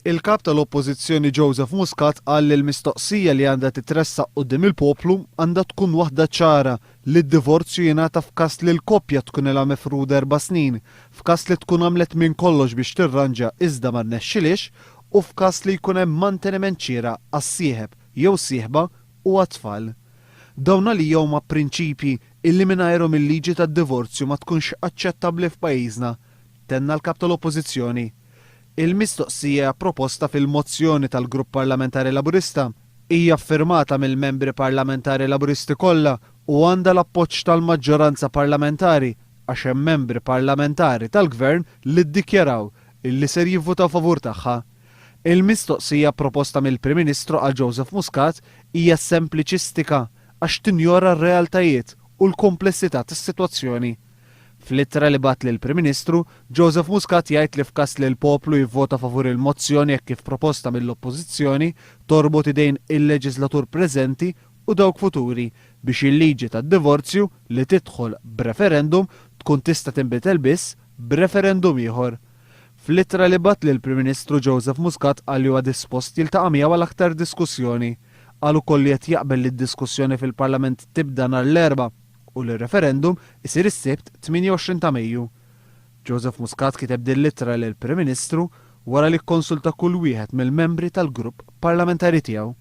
Il-Kap tal-Oppożizzjoni Joseph Muscat qal li l-mistoqsija li għandha titressaq quddiem il-poplu għandha tkun waħda ċara li d-divorzju jingħata f'każ li l-koppja tkun ilha mifruda erba' snin, f'każ li tkun għamlet minn kollox biex tirranġa iżda ma rnexxilhiex u f'każ li jkun hemm manteniment xieraq għas-sieħeb jew sieħba u għat-tfal. Dawn għalija huma prinċipji illi mingħajrhom il-liġi tad-divorzju ma tkunx aċċettabbli f'pajjiżna, tenna l-Kap tal-Oppożizzjoni. Il-mistoqsija proposta fil-mozzjoni tal-Grupp Parlamentari Laburista hija ffirmata mill-membri parlamentari Laburisti kollha u għandha l-appoġġ tal-maġġoranza parlamentari għax hemm membri parlamentari tal-Gvern li ddikjaraw illi ser jivvutaw favur tagħha. Il-mistoqsija proposta mill-Prim Ministru għal Joseph Muscat hija sempliċistika għax tinjora r-realtajiet u l-komplessità tas-sitwazzjoni. Fl-ittra li bagħat lill-Prim Ministru, Joseph Muscat jgħid li f'każ li l-poplu jivvota favur il-mozzjoni hekk kif proposta mill-Oppożizzjoni, torbot idejn il-leġislatur preżenti u dawk futuri biex il-liġi tad-divorzju li tidħol b'referendum tkun tista' tinbidel biss b'referendum ieħor. Fl-ittra li bagħat lill-Prim Ministru Joseph Muscat qal li huwa dispost jiltaqa' miegħu għal aktar diskussjoni. Qal ukoll li qed jaqbel li d-diskussjoni fil-Parlament tibda nhar l-Erbgħa u li r-referendum isir is-Sibt 28 ta' Mejju. Joseph Muscat kiteb din l-ittra lill-Prim Ministru wara li kkonsulta kull wieħed mill-membri tal-grupp parlamentari tiegħu.